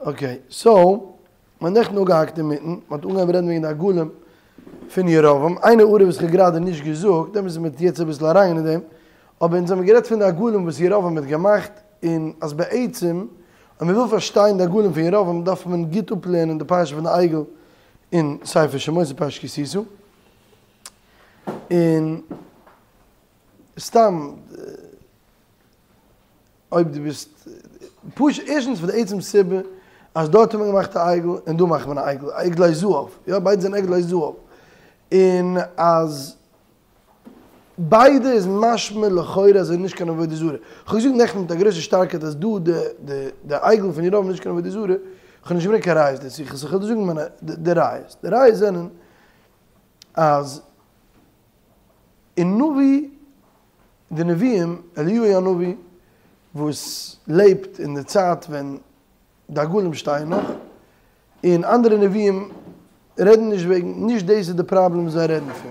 אקעי, סאו, מ'האט נעכטן אפגעהאקט אינמיטן, מ'האט אנגעהויבן רעדן וועגן די עגלים פון ירבעם, איין הערה וואס כ'האב גראדע נישט געזאגט, דעמאלטס איז מען יעצט אביסל אריין אין דעם, אבער אונז האבן גערעדט פון די עגלים וואס ירבעם האט געמאכט, און אז בעצם אויב מ'וויל פארשטיין די עגלים פון ירבעם דארף מען גוט אפלערנען די פרשה פון די עגל אין ספר שמות אין פרשת כי תשא, און סתם אויב דו ביסט פשוט, ערשטנס פאר די עצם סיבה אז דארט האט מען געמאכט א עגל און דא מאכט מען א עגל, עגלי זהב, יא ביידע זענען עגלי זהב, און אז ביידע איז משמע לכאורה אז עס איז נישט קיין עבודה זרה. כ'האב געזאגט נעכטן מיט א גרויסע שטארקייט אז דא די די די עגל פון ירבעם איז נישט קיין עבודה זרה, כ'האב נישט געברענגט קיין ראיות דערצו, כ'וועל דיר זאגן מיינע די ראיות. די ראיות זענען אז אין נביא די נביאים, אליהו הנביא וואס לעבט אין די צייט ווען די עגלים שטייען נאך, און אנדערע נביאים רעדן נישט וועגן, נישט דאס איז די פראבלעם וואס זיי רעדן פון.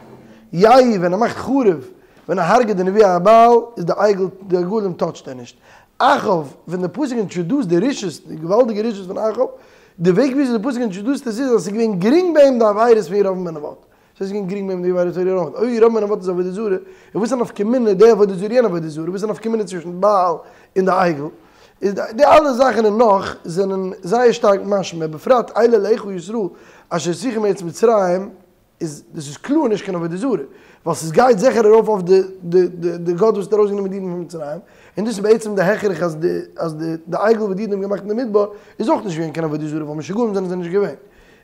יהוא ווען ער מאכט חרוב, ווען ער הרג'עט די נביאי הבעל, איז די עגל, די עגלים טאטשט ער נישט. אחאב, ווען די פסוק אינטראדוסט די רשעות, די געוואלדיגע רשעות פון אחאב, די וועג וויאזוי די פסוק אינטראדוסט עס איז אז עס איז געווען גרינג ביי אים די עבירות פון ירבעם בן נבט. ס'איז געווען גרינג ביי אים די עבירות פון ירבעם. אויב ירבעם בן נבט איז עבודה זרה, און וואס איז א נפקא מינה די עבודה זרה יענע עבודה זרה, וואס איז א נפקא מינה צווישן בעל און די עגל? איז די אלע זאכן און נאך זענען זייער שטארק משמע, בפרט אלה אלהיך ישראל אשר הוציאוך מארץ מצרים, איז דאס איז קלאר נישט קיין עבודה זרה, ווייל ס'איז גייט זיכער ארויף אויף די די די די גאט וואס האט ארויסגענומען די אידן פון מצרים, און דאס איז בעצם די הכרח אז די אז די די עגל וואס די אידן האבן געמאכט אין די מדבר איז אויך נישט געווען קיין עבודה זרה ווייל משוגעים זענען זיי נישט געווען.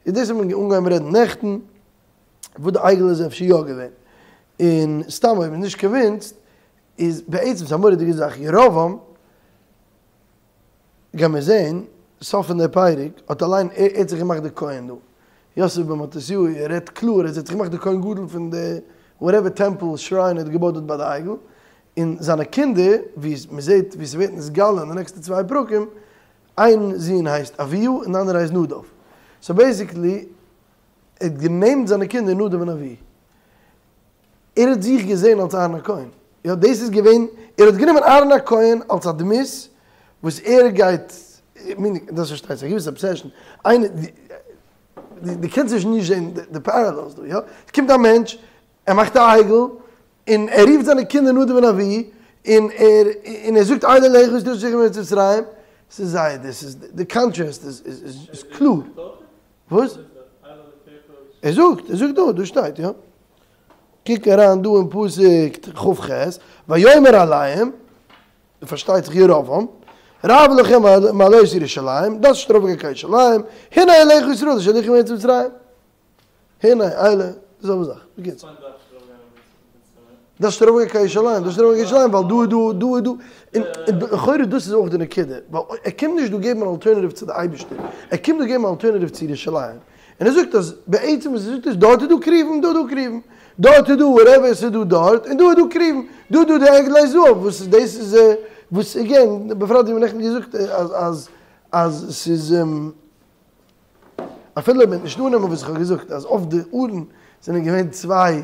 איז דאס האט מען אנגעהויבן רעדן נעכטן, וואס די עגל איז אפשר יא געווען. און סתם אויב מ'איז נישט קאנווינסד, איז בעצם ס'איז א מורא'דיגע זאך, ירבעם, גיימיר זעהן, סוף פון די פרק, האט אליין, ער האט זיך געמאכט די כהן דא. יוסף בן מתתיהו, ער רעדט קלאר, ער האט זיך געמאכט די כהן גדול פון די וואטעווער טעמפל, שריין ער האט געבויט דארט ביי די עגל, און זיינע קינדער, ווי מ'זעהט ווי ס'ווערט נתגלה אין די נעקסטע צוויי פרקים, איין זון הייסט אביהוא און די אנדערע הייסט נדב. סאו בעיסיקלי ער האט גענעימט זיינע קינדער נדב און אביהוא. ער האט זיך געזען אלס אהרן הכהן. יא דאס איז געווען, ער האט גענומען אהרן הכהן אלס א דמות וואס ער גייט, מיינינג, דאס פארשטייט זיך, א געוויסע אבסעשאן, איינער, דו קענסט נישט נישט זען די פאראלעלס דא, יא? עס קומט א מענטש, ער מאכט א עגל, און ער רופט זיינע קינדער נדב און אביהוא, און ער און ער זאגט אלה אלהיך ישראל אשר הוציאוך מארץ מצרים, ס'איז זייער דאס איז די קאנטראסט איז איז קלאר. וואס? ער זאגט, ער זאגט דא, דא שטייט יא. קוק אריין דא אין פסוק כ"ח, ויאמר אליהם, פארשטייט זיך ירבעם, רב לכם מעלות ירושלים, דארפסט נישט ארויפגיין קיין ירושלים, הנה אלהיך ישראל אשר הוליכך מארץ מצרים. הנה, אלה, די זעלבע זאך, בקיצור. דארפסט נישט ארויפגיין קיין ירושלים, דארפסט נישט ארויפגיין קיין ירושלים ווייל דא איז דא, דא איז דא, און לכאורה דאס איז אויך די נקודה, ווייל ער קומט נישט דא געבן אן אלטערנעטיוו צו די אייבערשטער, ער קומט דא געבן אן אלטערנעטיוו צו ירושלים, און ער זאגט אז בעצם וואס ער זאגט איז דארט איז דא כרובים, דא איז דא כרובים, דארט איז דא וואטעווער עס איז דא דארט, און דא איז דא כרובים, דא איז דא די עגלי זהב, וואס דאס איז וואס עגעין, בפרט ווי מ'האט נעכטן געזאגט אז אז אז ס'איז. אפילו אויב מ'וועט נישט אננעמען וואס איך האב געזאגט אז אויף די ארון זענען געווען צוויי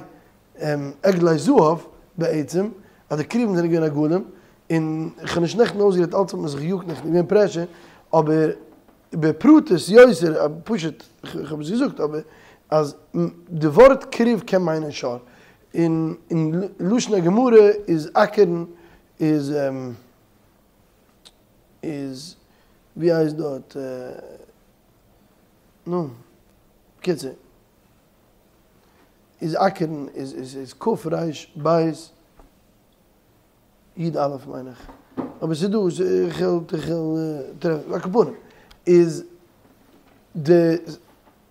עגלי זהב בעצם, אז די כרובים זענען געווען עגלים, און איך האב נישט נעכטן אויסגערעדט אלץ האט מען זיך געיאגט נעכטן געווען פרעשור, אבער בפרטות יותר, פשוט איך האב עס געזאגט אבער אז די ווארט כרוב קען מיינען שור, און אין לשון הגמרא איז אקערן איז. איז ווי הייסט דארט נו בקיצור איז אקערן איז איז איז ק ר בית י א מיין איך אבער ס'איז דא איך וועל איך וועל טרעפן על כל פנים איז די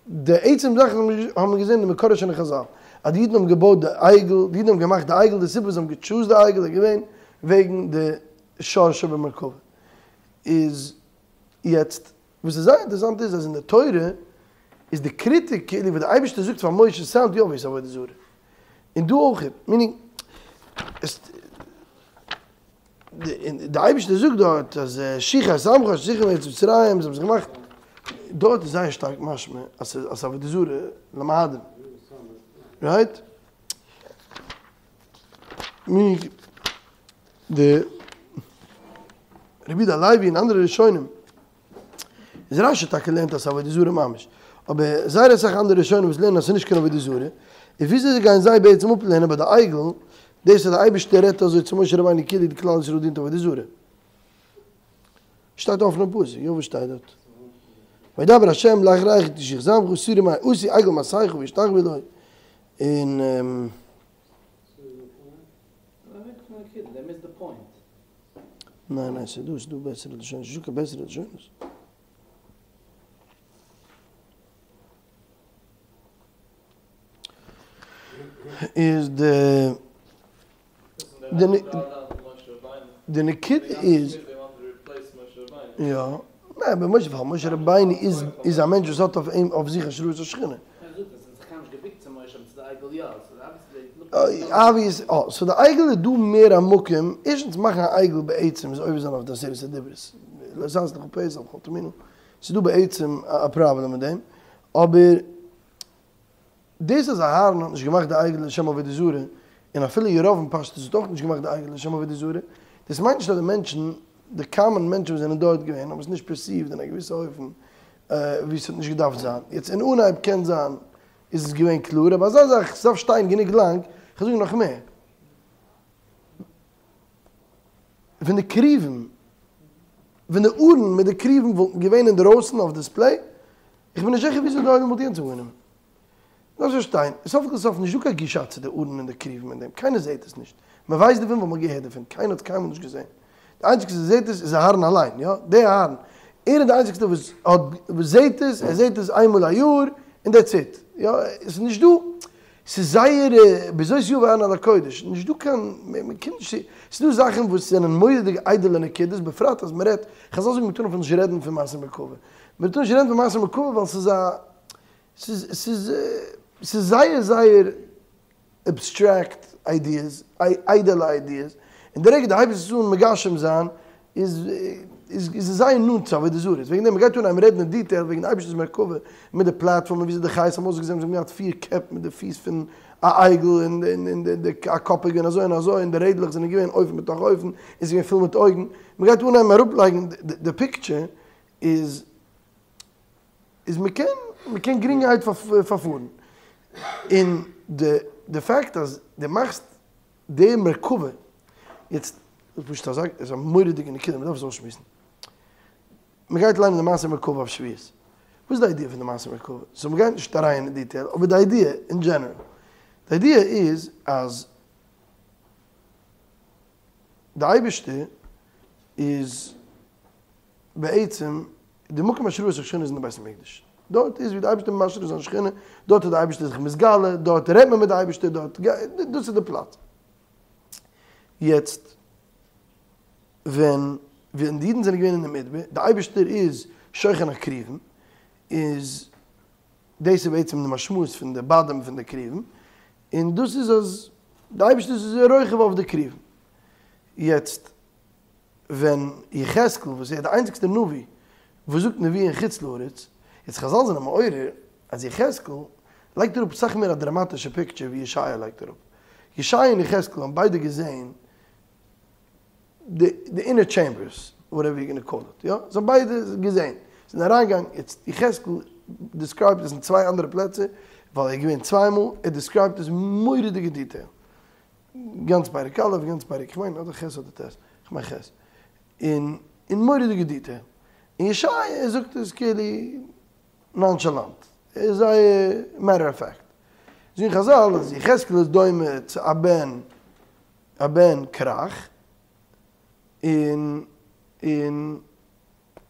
די עצם זאך האבן מיר געזען די מקורות שוין אין חזל אז די אידן האבן געבויט די עגל די אידן האבן געמאכט די עגל די סיבה וואס זיי האבן געטשוזט די עגל איז געווען וועגן די שור שבמרכבה איז יעצט וואס איז זייער אינטערעסאנט איז אז אין די תורה איז די קריטיק כאילו וואס די אייבערשטער זאגט פאר משה סאונדט יא ווי עס איז עבודה זרה און דא אויך מיענינג עס די אייבערשטער זאגט דארט אז שחת עמך אשר הוציאך מארץ מצרים זיי האבן זיך געמאכט דארט איז זייער שטארק משמע אז ס'איז עבודה זרה למהדרין רייט? מיענינג די רבי יהודה הלוי און אנדערע ראשונים. איז רשי טאקע לערנט אז ס'איז עבודה זרה ממש, אבער זייער אסאך אנדערע ראשונים וואס לערנען אז ס'איז נישט קיין עבודה זרה, איז וויאזוי גייען זיי בעצם אפלערנען ביי די עגל דאס אז די אייבערשטער רעדט אזוי צו משה רבינו כאילו די כלל ישראל דינט עבודה זרה? שטייט אפן אין פסוק, יא וואס שטייט דארט? וידבר ה' לאחרי כי תשוח זעמך סורו מעי עשו עגל מסכה וישתחוו לו, און. ניין ניין ס'איז דא ס'איז דא בעסערע לשונות, נישטא קיין בעסערע לשונות. איז די די נקודה איז יא ניין אבער משה ווייל משה רבינו איז איז א מענטש וואס האט אויף אים אויף זיך השראת השכינה. אבוויעס אה סאו די עגל איז דא מער א מקום, ערשטנס מאכן א עגל בעצם איז עובר זיין אויף די עשרת הדיברות, לא תעשה לך פסל וכל תמונה, ס'איז דא בעצם א פראבלעם מיט דעם, אבער דאס אז אהרן האט נישט געמאכט די עגל לשם עבודה זרה, און אפילו ירבעם פשטות האט אויך נישט געמאכט די עגל לשם עבודה זרה, דאס מיינט נישט אז די מענטשן, די קאמאן מענטשן וואס זענען דארט געווען האבן עס נישט פערסיווד אין א געוויסע אופן ווי עס האט נישט געדארפט זיין. יעצט אין אנהייב קען זיין איז עס געווען קלאר, אבער אזא זאך, ס'דארף שטיין גענוג לאנג, כ'וועל זאגן נאך מער, ווען די כרובים, ווען די ארון מיט די כרובים וואלטן געווען אינדערויסן אויף דיספלעי, איך בין נישט זיכער וויאזוי די עולם וואלט יענץ אנגענומען. דארפסט פארשטיין, סוף כל סוף נישט דא קיין גישה צו די ארון און די כרובים אין דעם, קיינער זעהט עס נישט, מען ווייסט דערפון ווייל מען האט געהערט דערפון, קיינער האט עס קיינמאל נישט געזעהן, די איינציגסטע וואס זעהט עס איז אהרן אליין, יא, דער אהרן, ער איז די איינציגסטע וואס האט, וואס זעהט עס, ער זעהט עס איינמאל א יאר, און דעטס איט, יא, עס איז נישט דא, ס'איז זייער בזאת יבא אהרן אל הקודש, נישט דא קיין, מען קומט נישט צו, ס'איז דא זאכן וואס זענען מורא'דיג איידעלע נקודות, בפרט אז מען רעדט, חזל זאגן מען טאר אפילו נישט רעדן פון מעשה מרכבה, מען טאר נישט רעדן פון מעשה מרכבה ווייל ס'איז א, ס'איז ס'איז ס'איז זייער זייער abstract ideas, איידעלע ideas, און די רגע דו הייבסט עס אן מגשם זיין איז איז איז עס זייער נאנט צו עבודה זרה, וועגן דעם מ'גייט אנהייבן רעדן אין detail וועגן די אייבערשטענס מרכבה מיט די platform און וויאזוי די חיות האבן אויסגעזען, זיי האבן געהאט פיר קעפ מיט די פיס פון א עגל און און די א קאפ איז געווען אזוי און אזוי און די רעדלעך זענען געווען אופן בתוך אופן און ס'איז געווען פול מיט אויגן, מ'גייט אנהייבן אראפלייגן די picture איז. איז מען קען מען קען גרינגערהייט פארפארן, און די די fact אז די מאכסט די מרכבה, יעצט פשוט אזא איז א מורא'דיגע נקודה מען דארף עס אויסשמועסן, מען גייט ליינען די מעשה מרכבה אויף שבועות, וואס איז די idea פון די מעשה מרכבה? so מען גייט נישט אריין אין detail אבער די idea אין general, די idea איז אז די אייבערשטער איז בעצם די מקום השראת השכינה איז אין די בית המקדש, דארט איז ווי די אייבערשטער משרה זיין שכינה, דארט איז די אייבערשטער זיך מתגלה, דארט רעדט מען מיט די אייבערשטער, דארט דאס איז די פלאץ. יעצט ווען ווען די אידן זענען געווען אין די מדבר, די אייבערשטער איז שוכן הכרובים, איז דאס איז בעצם די משמעות פון די בדים פון די כרובים, און דאס איז אז די אייבערשטער איז רוכב אויף די כרובים. יעצט ווען יחזקאל וואס ער איז די איינציגסטע נביא וואס זאגט נבואה אין חוץ לארץ, יעצט חזל זענען מעורר אז יחזקאל לייגט אראפ אסאך מער א דראמאטישע picture ווי ישעיה לייגט אראפ. ישעיה און יחזקאל האבן ביידע געזען די די inner chambers, whatever you gonna call it, יא, זיי האבן ביידע געזען, זיי זענען אריינגעגאנגען, יעצט יחזקאל describe ט עס אין צוויי אנדערע פלעצער, ווייל ער איז געווען צוויי מאל, ער describe ט עס מורא'דיגע detail. גאנץ פרק א', גאנץ פרק, כ'מיין אדער ח' אדער ט', כ'מיין ח', און אין מורא'דיגע detail, און ישעיה זאגט עס כאילו nonchalant, ער איז זייער matter of fact. זאגן חזל אז יחזקאל איז דומה צו א בן א בן כרך, און און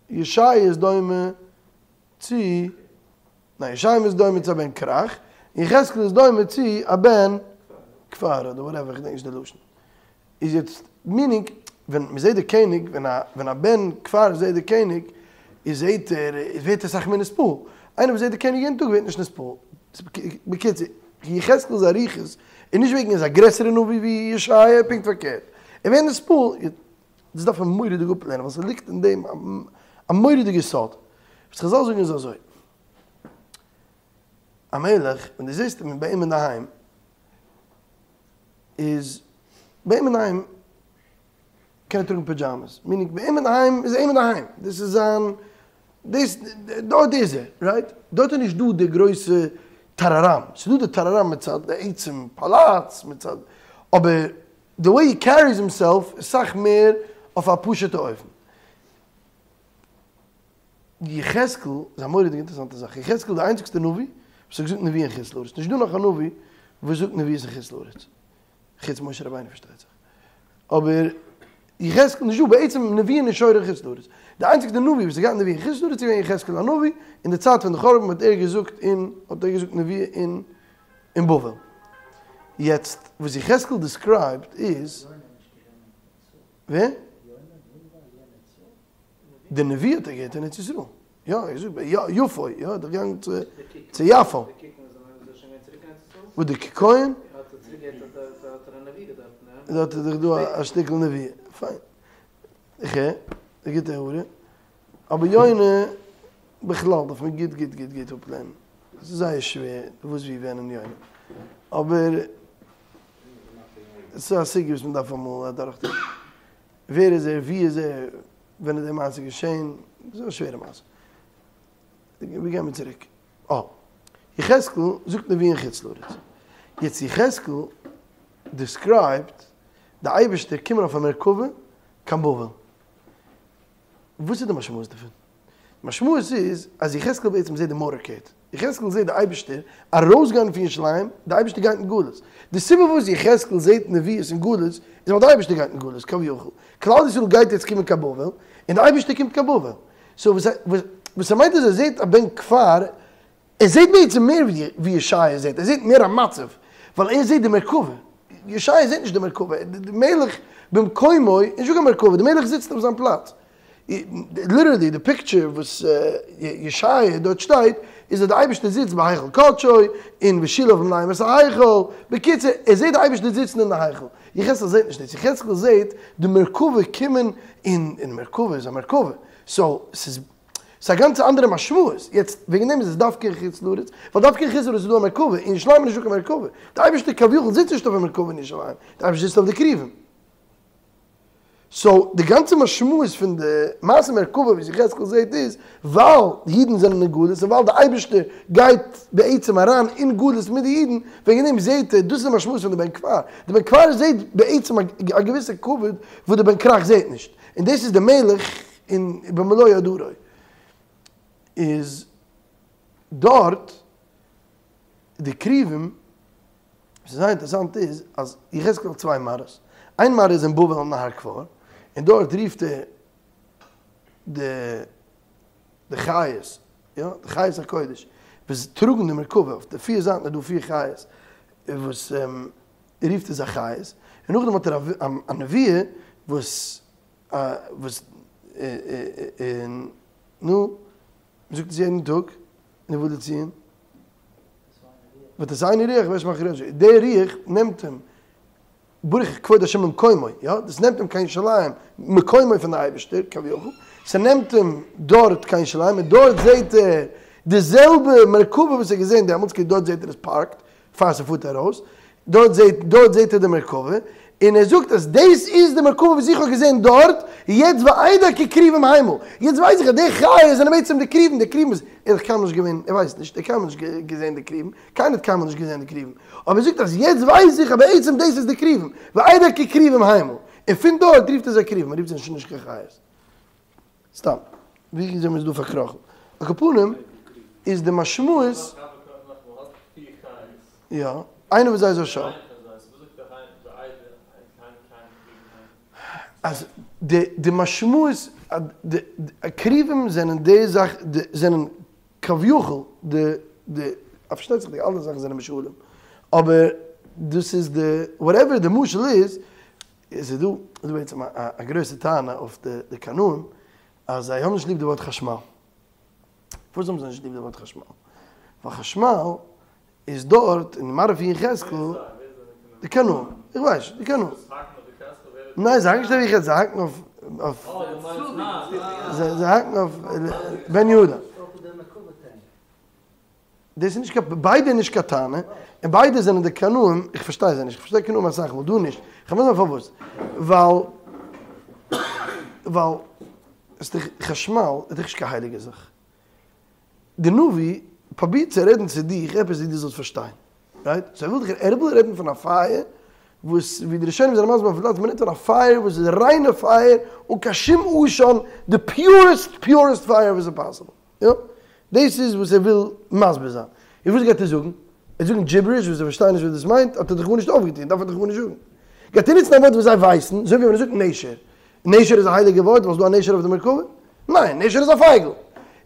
ישעיה איז דומה צו ניין, ישעיה איז דומה צו א בן כרך, און יחזקאל איז דומה צו א בן כפר אדער whatever, כ'דענק נישט די לשון. איז יעצט, meaning, ווען מ'זעט די קעניג, ווען א ווען א בן כפר זעט די קעניג, איז זעט ער, איז ווערט ער אסאך מער נתפעל. איינער וואס זעט די קעניג יעדן טאג ווערט נישט נתפעל. בקיצור, יחזקאל'ס אריכות איז נישט וועגן ער איז א גרעסערע נביא ווי ישעיה, פונקט פארקערט. ער ווערט נתפעל, דאס דארף מען מורא'דיג אפלערנען ווייל ס'ליגט אין דעם א מורא'דיגע סוד. וואס חזל זאגן איז אזוי, א מלך ווען דו זעסט אים ביי אים אינדערהיים, איז ביי אים אינדערהיים קען ער טראגן pajamas, meaning ביי אים אינדערהיים איז אים אינדערהיים, דאס איז זיין. דאס, דארט איז ער, רייט? דארט איז נישט דא די גרויסע טאראראם, ס'איז דא די טאראראם מצד די עצם פאלאץ, מצד, אבער די וועי הי קעריס הימסעלף איז סאך מער אויף א פשוט'ע אופן. יחזקאל איז א מורא'דיג אינטערעסאנטע זאך, יחזקאל איז די איינציגסטע נביא וואס האט געזאגט נבואה אין חוץ לארץ, נישט דא נאך א נביא וואס זאגט נבואות אין חוץ לארץ, חוץ משה רבינו פארשטייט זיך, אבער יחזקאל נישט דא בעצם נבואה נישט שורה אין חוץ לארץ, די איינציגסטע נביא וואס האט געהאט נבואה אין חוץ לארץ איז געווען יחזקאל הנביא, אין די צייט פון די חורבן האט ער געזאגט אין האט ער געזאגט נבואה אין אין בבל. יעצט וואס יחזקאל דיסקרייבט איז. ווער? די נבואה האט ער געהערט אין ארץ ישראל. יא, ער זאגט ביי יפו, יא, ער איז געגאנגען צו יפו. וואס די קיקיון? דארט איז דאך דא א שטיקל נבואה. פיין. איך הער, א גוטע הערה. אבער יונה, בכלל דארף מען גוט גוט גוט גוט אפלערנען. עס איז זייער שווער וואס ווי ווען אין יונה. אבער עס איז א סוגיא וואס מען דארף אמאל אדורכטון. ווער איז ער? ווי איז ער? ווען איז די מעשה געשען? ס'איז א שווערע מעשה. ווי גייען מיר צוריק? אה, יחזקאל זאגט נבואה אין חוץ לארץ. יעצט יחזקאל דיסקרייבט די אייבערשטער קומען אויף א מרכבה קיין בבל. וואס איז די משמעות דערפון? די משמעות איז אז יחזקאל בעצם זעט די מאטארקעיד. יחזקאל זעט די אייבערשטער ארויסגיין פון ירושלים, די אייבערשטער גייט אין גלות. די סיבה פארוואס יחזקאל זעט נבואות אין גלות איז ווייל די אייבערשטער גייט אין גלות, כביכול. כלל ישראל גייט יעצט קומען קיין בבל, און די אייבערשטער קומט קיין בבל. סאו וואס ער מיינט איז ער זעט א בן כפר, ער זעט בעצם מער ווי ישעיה זעט, ער זעט מער א מצב, ווייל ער זעט די מרכבה. ישעיה זעט נישט די מרכבה, די מלך במקומו איז נישטא קיין מרכבה, די מלך זיצט אויף זיין פלאץ. ליטערלי די פיקטשער וואס ישעיה דארט שטייט איז אז די אייבערשטער זיצט בהיכל קדשו און ושוליו מלאים את ההיכל, בקיצור ער זעט די אייבערשטער זיצן אין די היכל, יחזקאל זעט נישט דאס, יחזקאל זעט די מרכבה קומען און און מרכבה איז א מרכבה, סאו ס'איז ס'איז א גאנצע אנדערע משמעות, יעצט וועגן דעם איז עס דווקא אין חוץ לארץ, ווייל דווקא אין חוץ לארץ איז דא א מרכבה, אין ירושלים איז נישטא קיין מרכבה, די אייבערשטער כביכול זיצט נישט אויף א מרכבה אין ירושלים, די אייבערשטער זיצט אויף די כרובים. סאו די גאנצע משמעות פון די מעשה מרכבה וואס יחזקאל זעהט איז ווייל די אידן זענען אין גלות און ווייל די אייבערשטער גייט בעצם אריין אין גלות מיט די אידן, וועגן דעם זעהט ער, דאס איז די משמעות פון די בן כפר, די בן כפר זעהט בעצם א געוויסע כבוד וואס די בן כרך זעהט נישט, און דאס איז די מלך אין במלוא הדרו איז דארט די כרובים. וואס איז זייער אינטערעסאנט איז אז יחזקאל האט צוויי מראות, איין מראה איז אין בבל על נהר כבר, און דארט רופט ער די די חיות, יא, די חיות הקודש, וואס טראגן די מרכבה, אויף די פיר זייטן איז דא פיר חיות, וואס רופט ער זיי חיות, און נאכדעם האט ער א נבואה וואס וואס און נו, מ'זאגט עס יעדן טאג, ובא לציון. ותשאני רוח ואשמע אחרי דער רוח נעמט אים, ברוך כבוד השם ממקומו, יא, דאס נעמט אים קיין ירושלים, מקומו פון די אייבערשטער כביכול, ס'נעמט אים דארט קיין ירושלים, און דארט זעט ער די זעלבע מרכבה וואס ער האט געזען דעמאלטס, כי דארט זעט ער עס פארקט, פאר ס'פארט ארויס, דארט זעט דארט זעט ער די מרכבה, און ער זאגט אז דאס איז די מרכבה וואס איך האב געזען דארט, יעצט ואדע כי כרובים המה, יעצט ווייס איך אז די חיות זענען בעצם די כרובים, די כרובים איז ער האט קיינמאל נישט געווען, ער ווייסט נישט, ער האט קיינמאל נישט געזען די כרובים, קיינער האט קיינמאל נישט געזען די כרובים, אבער ער זאגט אז יעצט ווייס איך אז בעצם דאס איז די כרובים, ואדע כי כרובים המה, און פון דארט רופט ער זיי כרובים, ער רופט זיי נישט קיין חיות. סתם, ווי אזוי מ'איז דא פארקראכן. על כל פנים, איז די משמעות. יא, איינער וואס זיי זאל ש. אז די די משמעות די כרובים זענען די זאך די זענען כביכול די די פארשטייט זיך די אלע זאכן זענען משלים אבער דאס איז די וואטעווער די משל איז עס איז דא איז דא בעצם א גרויסע טענה אויף די די קנאים אז זיי האבן נישט ליב די ווארט חשמל. פארוואס האבן זיי נישט ליב די ווארט חשמל? ווייל חשמל איז דארט אין מראה פון יחזקאל די קנאים, איך ווייס נישט, די קנאים. ניין זיי האקן נישט אויף יחזקאל, זיי האקן אויף אויף זיי האקן אויף בן יהודה. דאס איז נישט קיין, ביידע איז נישט קיין טענה, און ביידע זענען די קנאים, איך פארשטיי זיי נישט, איך פארשטיי קנאים אסאך מאל, דא נישט, איך וועל זאגן פארוואס, ווייל, ווייל. עס איז דאך חשמל איז דאך נישט קיין הייליגע זאך. די נביא פרובירט צו רעדן צו דיך עפעס ווי דו זאלסט פארשטיין. רייט? סאו ער וויל דיך, ער וויל רעדן פון א פייער וואס ווי די ראשונים זענען מסביר אויפן פלאץ, מ'רעדט פון א פייער וואס איז ריינע פייער אן קיין שום עשן, די פיורעסט פיורעסט פייער וואס איז פאסיבל. יא? דאס איז וואס ער וויל מסביר זיין. און וואס גייט ער זאגן? ער וועט זאגן דזשיבעריש וואס זיי פארשטייען נישט וואס דאס מיינט, האט ער דאך גארנישט אויפגעטון, דארף ער דאך גארנישט זאגן. גייט ער נוצן א ווארט וואס זיי ווייסן, אזוי ווי ווען ער זאגט נשר. נשר איז א הייליגע ווארט ווייל ס'איז דא א נשר אויף די מרכבה? ניין, נשר איז א פייגל.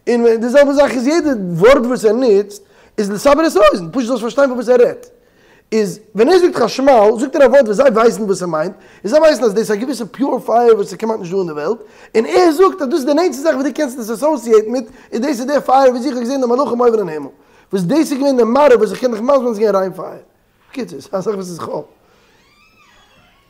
און די זעלבע זאך איז יעדע ווארט וואס ער נוצט איז לסבר את האוזן, פשוט זאלסט פארשטיין פון וואס ער רעדט. איז ווען ער זאגט חשמל זאגט ער א ווארט וואס זיי ווייסן וואס ער מיינט, און זיי ווייסן אז דאס איז א געוויסע pure פייער וואס איז כמעט נישט דא אין די וועלט, און ער זאגט אז דאס איז די נענטסטע זאך וואס דו קענסט עס associate מיט, איז דאס איז דער פייער וואס איך האב געזען די מלאכים אויבן אין הימל, וואס דאס איז געווען די מראה וואס איך קען דיך מסביר זיין ס'איז געווען ריין פייער. בקיצור, ס'איז א זאך וואס איז חול.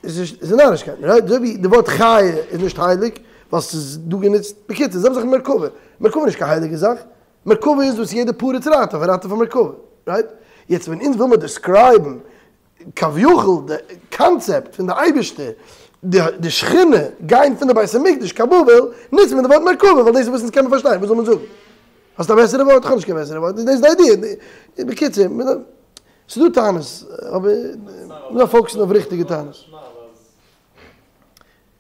עס איז נארישקייטן, רייט? אזוי ווי די ווארט חיה איז נישט הייליג, ווייל ס'איז דא גענוצט, בקיצור, די זעלבע זאך מיט מרכבה. מרכבה איז נישט קיין הייליגע זאך. מרכבה איז וואס יעדער פריץ רייט אויף, ער רייט אויף א מרכבה, רייט? יעצט ווען אונז וויל מיר describe ן כביכול די קאנצעפט פון די אייבערשטער, די שכינה גיין פון די בית המקדש קיין בבל, נוצט מען די ווארט מרכבה, ווייל דאס איז וואס אונז קען מען פארשטיין, וואס זאל מען זאגן? האסט א בעסערע ווארט? איך האב נישט קיין בעסערע ווארט, דאס איז די איידיע. בקיצור, ס'איז דא טענות, אבער מ'דארף focus ן אויף ריכטיגע טענות.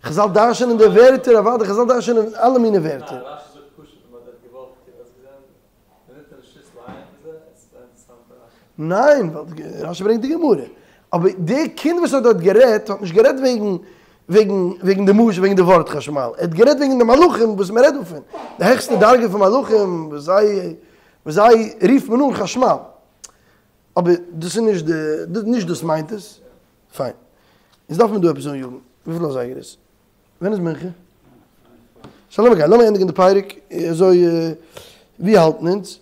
חזל דרש'ענען די ווערטער, אוודאי חזל דרש'ענען אלע מיני ווערטער. ניין, ווייל רשי ברענגט די גמרא. אבער די קינד וואס האט דארט גערעדט האט נישט גערעדט וועגן וועגן וועגן די משל וועגן די ווארט חשמל, ער האט גערעדט וועגן די מלאכים וואס מען רעדט דא פון, די העכסטע דרגה פון מלאכים וואס זיי וואס זיי רופט מען אן חשמל. אבער דאס איז נישט די, נישט דאס מיינט עס. פיין. יעצט דארף מען דא עפעס אניאגן. וויפיל אזייגער איז? ווען איז מנחה? סא לאמיר גיין, לאמיר ענדיגן די פרק, אזוי ווי האלטן אונז?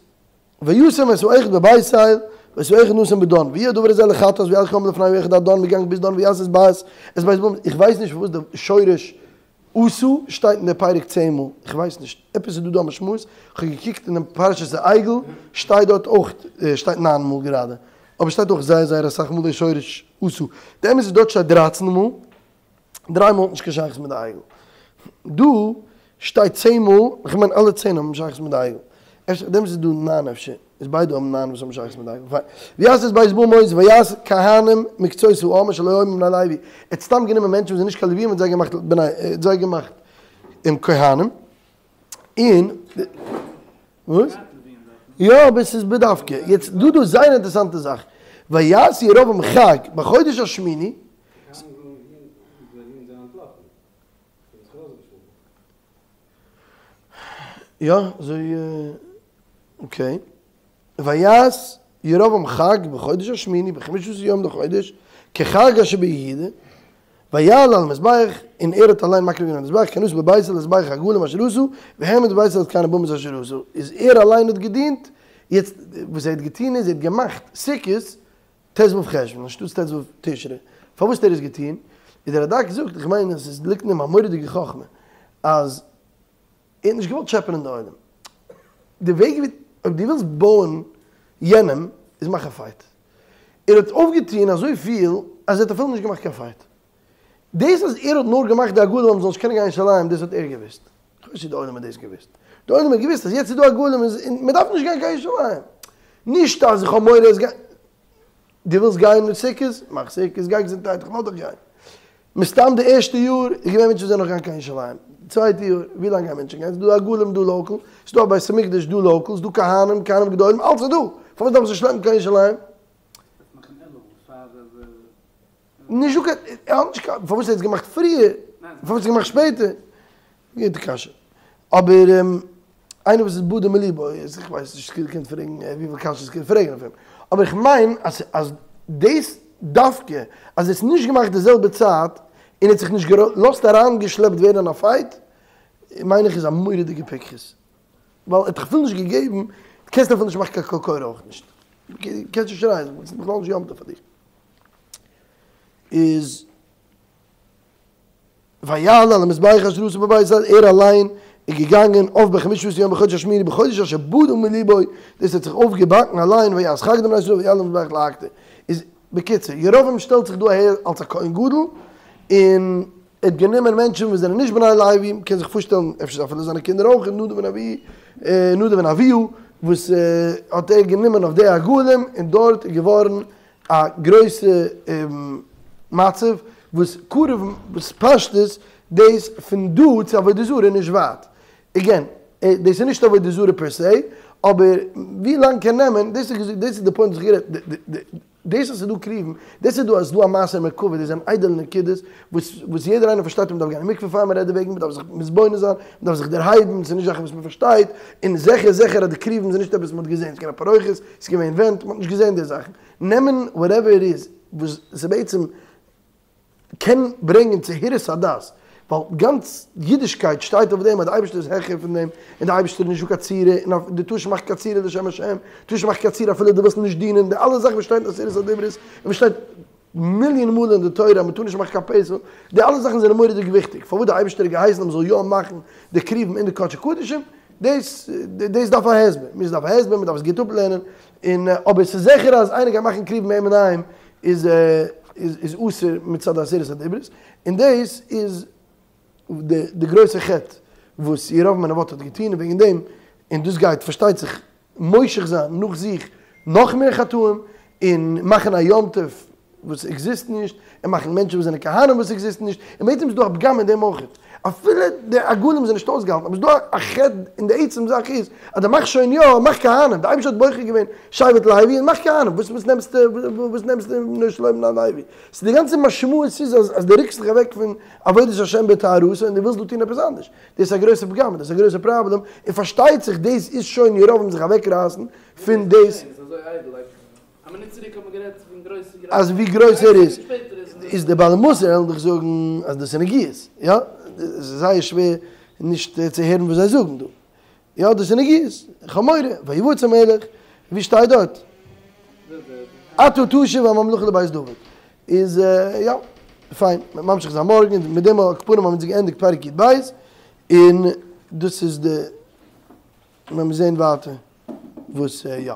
וישם את האחד בבית אל, ואת האחד נתן בדן, ויהי הדבר הזה לחטאת וילכו העם לפני האחד עד דן, מ'געגאנגען ביז דן ויעש את בית את בית בם, איך ווייס נישט פארוואס די שורש עשה שטייט אין די פרק צען מאל, איך ווייס נישט, עפעס איז דא דא א משמעות, איך האב געקוקט אינעם פרשת העגל שטייט דארט אויך, שטייט ניין מאל גראדע, אבער שטייט אויך זייער זייער אסאך מאל די שורש עשה, די אמת איז דארט שטייט דרייצן מאל, דריי מאל האט נישט קיין שייכות מיט די עגל. דא שטייט צען מאל, איך מיין אלע צען האבן שייכות מיט די עגל. אפשר דעמאלטס איז דא ניין אפשר, איז ביידע האבן ניין וואס האבן שייכות מיט די עגל. פיין. ויעש את בית במות ויעש כהנים מקצות העם אשר לא היו מבני לוי. ער האט סתם גענומען מענטשן וואס זענען נישט קיין לווים און זיי געמאכט בני, ער האט זיי געמאכט כהנים. און וואס? יא אבער ס'איז בדווקא. יעצט דא דא זייער אינטערעסאנטע זאך. ויעש ירבעם חג בחודש השמיני. יא, אזוי okay. ויעש ירבעם חג בחודש השמיני בחמשה עשר יום לחודש כחג אשר ביהודה ויעל על המזבח און ער האט אליין מקריב געווען על המזבח כן עשה בבית אל מזבח העגלים אשר עשה והעמיד בבית אל את כהני הבמות אשר עשה איז ער אליין האט געדינט יעצט וואס ער האט געטון איז ער האט געמאכט סוכות ט ו חשוון אנשטאטס ט ו תשרי, פארוואס האט ער עס געטון? איז דער רדק זאגט, איך מיין אז עס ליגט אין אים א מורא'דיגע חכמה, אז ער האט נישט געוואלט טשעפענען די עולם, די וועג ווי, אויב דו ווילסט בויען יענעם, איז מאך א fight. ער האט אויפגעטון אזויפיל אז ער האט אפילו נישט געמאכט קיין fight. דאס אז ער האט נאר געמאכט די עגלים אז מ'זאל נישט קענען גיין ירושלים, דאס האט ער געוואוסט. איך ווייס נישט צו די עולם האט דאס געוואוסט. די עולם האט געוואוסט אז יעצט איז דא עגלים און מען דארף נישט גיין קיין ירושלים. נישט אז איך האב מורא עס גיין. דו ווילסט גיין מיט סוכות? מאך סוכות, גיי געזונטהייט, איך לאז דיך גיין. מסתם די ערשטע יאר איז געווען מענטשן וואס זענען נאך געגאנגען קיין ירושלים. די צווייטע יאר, ווי לאנג גייען מענטשן גיין? ס'איז דא עגלים דא local, ס'איז דא א בית המקדש דא local, ס'איז דא כהנים, כהנים גדולים, אלץ איז דא. פארוואס דארף מען זיך שלעפן קיין ירושלים? נישט דא קיין, ער האט נישט קיין, פארוואס ער האט עס געמאכט פריער, פארוואס האט עס געמאכט שפעטער, גוטע קשיא. אבער איינער וואס איז בדה מליבו, איז איך ווייס נישט, קענסט פרעגן וויפיל קשיות קענסט פרעגן אויף אים. אבער איך מיין אז אז דאס דווקא אז ער האט עס נישט געמאכט די זעלבע צייט, און ער האט זיך נישט געלאזט אריינגעשלעפט ווערן אין א fight, מיין איך איז א מורא'דיגע פיקחות. ווייל ער האט דיך אפילו נישט געגעבן, קענסט אפילו נישט מאכן קיין קול קורא אויך נישט. קענסט נישט שרייען, ס'איז בכלל נישט יום טוב פאר דיר. איז ויעל על המזבח אשר עשה בבית אל, ער אליין איז געגאנגען אויף בחמשה עשר יום בחודש השמיני בחודש אשר בדה מליבו, דאס האט זיך אויפגעבאקן אליין ויעש חג לבני ישראל ויעל על המזבח להקטיר. איז בקיצור, ירבעם שטעלט זיך דא אהער אלס א כהן גדול, און. ער האט גענומען מענטשן וואס זענען נישט בני לוי, מען קען זיך פארשטעלן אפשר אפילו זיינע קינדער אויך, נדב און אביהוא, נדב און אביהוא, וואס האט ער גענומען אויף די עגלים, און דארט איז געווארן א גרויסע מצב וואס קרוב וואס פשטות דאס פון דא צו עבודה זרה איז נישט ווייט, עגעין, דאס איז נישט עבודה זרה פער סעי, אבער ווי לאנג קען נעמען, דאס איז דאס איז די פוינט וואס איך גערעדט, דאס אז ס'איז דא כרובים, דאס איז דא אז ס'איז דא א מעשה מרכבה, דאס זענען איידעלע נקודות וואס וואס יעדער איינער פארשטייט אז מ'דארף גיין אין מקווה פאר מ'רעדט דערוועגן, מ'דארף זיך מתבונן זיין, מ'דארף זיך דערהייבן, ס'איז נישט זאכן וואס מ'פארשטייט, און זיכער זיכער אז די כרובים זענען נישט עפעס וואס מ'האט געזען, ס'איז געווען א פרוכת, ס'איז געווען ווענט, מ'האט נישט געזען די זאכן. נעמען וואטעווער איט איז וואס ס'איז בעצם קען ברענגען צו הירוס הדת, ווייל גאנץ אידישקייט שטייט אויף דעם אז די אייבערשטער איז העכער פון דעם, און די אייבערשטער איז נישטא קיין צורה, און דו טארסט נישט מאכן קיין צורה לשם השם, טארסט נישט מאכן קיין צורה אפילו דו ווילסט נישט דינען, די אלע זאכן וואס שטייט אין עשרת הדיברות, און וואס שטייט מיליאן מאל אין די תורה אז מען טאר נישט מאכן קיין פסל, די אלע זאכן זענען מורא'דיג וויכטיג, פארוואס די אייבערשטער האט געהייסן אז מען זאל יא מאכן די כרובים אין די קדשי קדשים, דאס דאס דארף א הסבר, מיר דארף א הסבר, מען דארף עס גוט אפלערנען, און אבער ס'איז זיכער אז איינער גייט מאכן כרובים אינדערהיים איז איז אסור מצד עשרת הדיברות, און דאס איז די די גרויסע חטא וואס ירבעם בן נבט האט געטון, און וועגן דעם, און דאס גייט פארשטייט זיך מושך זיין נאך זיך נאך מער חטאים, און מאכן א יום טוב וואס עקזיסט נישט, און מאכן מענטשן וואס זענען כהנים וואס עקזיסטן נישט, און בעצם איז דא א פגם אין דעם אויך, אפילו די עגלים זענען נישט אויסגעהאלטן, אבער ס'איז דא א חטא אין די עצם זאך איז, אז דו מאכסט שוין יא, מאך כהנים, די אייבערשטער האט בוחר געווען שבט לוי און מאך כהנים, וואס וואס נעמסטו וואס נעמסטו שלא מן הלוי, ס'איז די גאנצע משמעות איז אז אז דו רוקסט זיך אוועק פון עבודת השם בטהרתו און דו ווילסט דא טון עפעס אנדערש, דאס איז א גרויסע פגם, דאס איז א גרויסע פראבלעם, און פארשטייט זיך דאס איז שוין ירבעם זיך אוועקרייסן פון דאס. א מינוט צוריק האט מען גערעדט פון גרויסע גרויסע. אז ווי גרויס ער איז, איז די בעלי מוסר וועלן דיך זאגן אז דאס איז נגיעות, יא? עס איז זייער שווער נישט צו הערן וואס זיי זאגן דא. יא דאס איז נגיעות, איך האב מורא, ויבץ המלך, ווי שטייט דארט? אתה תשיב הממלכה לבית דוד. איז יא, פיין, מ'וועט ממשיך זיין מארגן, מיט דעם על כל פנים האבן אונז געענדיגט פרק י"ב, און דאס איז די, וועלן מיר זען ווייטער וואס יא.